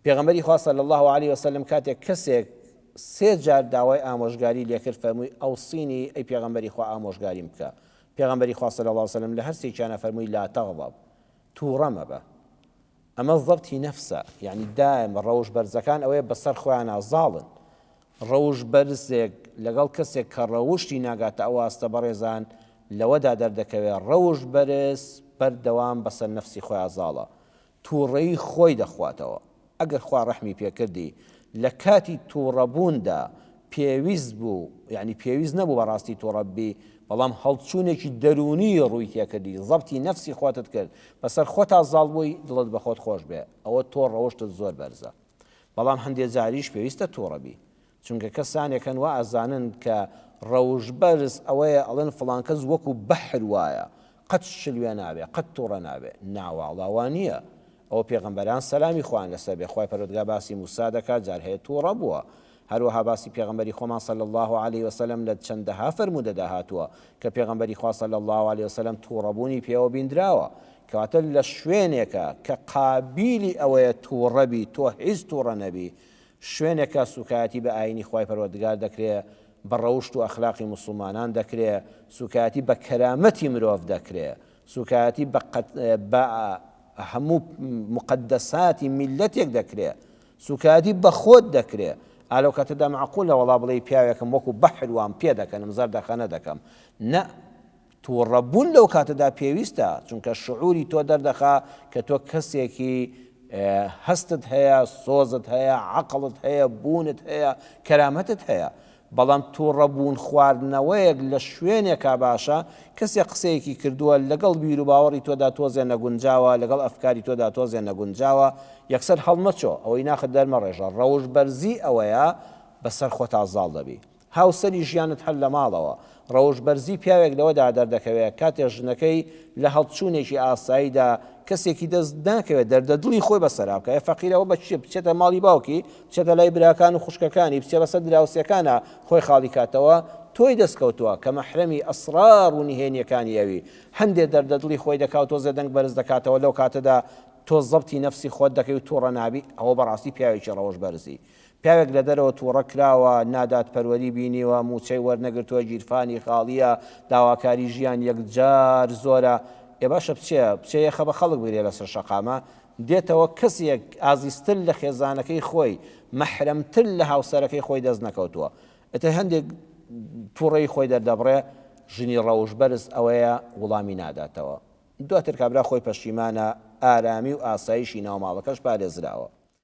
پێغەمبەری خوا صلی اللە علیە وسلم کاتێک کەسێک سێ جار داوای ئامۆژگاری لێکرد فەرمووی ئەوصینی ئەی پێغەمبەری خوا ئامۆژگاریم بکە پێغەمبەری خوا صلی اللە علیە وسلم لە هەر سێکیانە فەرمووی لا تغضب تووڕە مەبە ئەمە زەبتی نەفسە یعنی دایم ڕەوش بەرزەکان ئەوەیە بەسەر خۆیانە زاڵن ڕەوش بەرزێک لەگەڵ کەسێک کە ڕەوشتی ناگاتە ئەو ئاستە بەڕێزان لەوەدا دەردەکەوێ ڕەوش بەرز بەردەوام بەسەر نەفسی خۆیان زاڵە توڕەیی خۆی دەخواتەوە ئەگەر خوا ڕەحمی پێکردی لە کاتی توڕەبووندا پێویست بوو یعنی پێویست نەبوو بەڕاستی توڕە ببی بەڵام هەڵچوونێکی دەروونی ڕووی تێکردی زەبتی نەفسی خۆتت کرد بەسەر خۆتا زاڵ بووی دڵت بە خۆت خۆش بێ ئەوە تۆ ڕەوشتت زۆر بەرزە بەڵام هەندێ جاریش پێویستە توڕە بی چونکە کەسانێک هەن وا ئەزانن کە ڕەوشت بەرز ئەوەیە ئەڵێن فڵان کەس وەکو بەحر وایە قەت شلوێ نابێ قەت توڕە نابێ ناواڵا وا نییە ئەوە پێغەمبەران سەلامی خوایان لەسەر بێ خوای پەروەردگار باسی موسا دەکات جار هەیە توڕە بووە هەروەها باسی پێغەمبەری خۆمان صلی اللە علیه وسلم لە چەندەها فەرموودەدا هاتووە کە پێغەمبەری خوا صلی اللە علیه وسلم توڕەبوونی پێوە بیندراوە کەواتە لە شوێنێکە کە قابیلی ئەوەیە توڕەبی تۆ هیچ توڕە نەبی شوێنێکە سوکایەتی بە ئاینی خوای پەروەردگار دەکرێ، بە ڕەوشت و ئەخلاقی موسڵمانان دەکرێ، سوکایەتی بە کەرامەتی مرۆڤ دەکرێ، سوکایەتی بە بە هەموو موقەدەساتی میللەتێک دەکرێ، سوکایەتی بە خۆت دەکرێ، ئا لەو کاتەدا مەعقولە وەڵا بڵێی پیاوێکم وەکو بەحر وام پێدەکەنم زەردەخەنە دەکەم، نە توڕە بوون لەو کاتەدا پێویستە، چونکە شعوری تۆ دەردەخا کە تۆ کەسێکی هەستت هەیە، سۆزت هەیە، عەقڵت هەیە، بوونت هەیە، کەرامەتت هەیە. بەڵام توڕە بوون خواردنەوەیەک لە شوێنێکا باشە، کەسێک قسەیەکی کردووە لەگەڵ بیروباوەڕی تۆدا تۆزێ نەگونجاوە، لەگەڵ ئەفکاری تۆدا تۆزێ نەگونجاوە، یەکسەر هەڵمەچۆ، ئەوەی ناخت دەرمەڕێژە، ڕەوشت بەرزی ئەوەیە بەسەر خۆتا زاڵ دەبی. هاوسەری ژیانت هەر لە ماڵەوە. ڕەوشت بەرزی پیاوێک لەوەدا دەردەکەوێ کاتێ ژنەکەی لە هەڵچوونێکی ئاساییدا کەسێکی دەست ناکەوێ دەردە دڵی خۆی بەسەرا بکا ئێ فەقیر ئەوە بە چیە بچێتە ماڵی باوکی بچێتە لای براکان و خوشکەکانی بچێ بەسەر دراوسێکانا خۆی خاڵی کاتەوە تۆی دەست کەوتووە کە مەحرەمی ئەسڕار و نهێنیەکانی ئەوی هەندێ دەردە دڵی خۆی دەکا و تۆزێ دەنگ بەرز دەکاتەوە لەو کاتەدا تۆ زەبتی نەفسی خۆت دەکەی و توڕە نابی ئەوە بەڕاستی پیاوێکی ڕەوشت بەرزی پیاوێک لە دەرەوە توڕە کراوە، نادادپەروەری بینیوە، مووچەی وەرنەگرتووە، گیرفانی خاڵییە، داواکاری ژیان یەکجار زۆرە، ئێ باشە بچێ، بچێ یەخە بە خەڵک بگرێ لەسەر شەقامە، دێتەوە کەسێک ئازیزتر لە خێزانەکەی خۆی، مەحرەمتر لە هاوسەرەکەی خۆی دەست نەکەوتووە. ئیتر هەندێک توڕەیی خۆی دەردەبڕێ، ژنی ڕەوشت بەرز ئەوەیە وڵامی ناداتەوە. دواتر کابرا خۆی پەشیمانە، ئارامی و ئاسایشی ناوماڵەکەش پارێزراوە.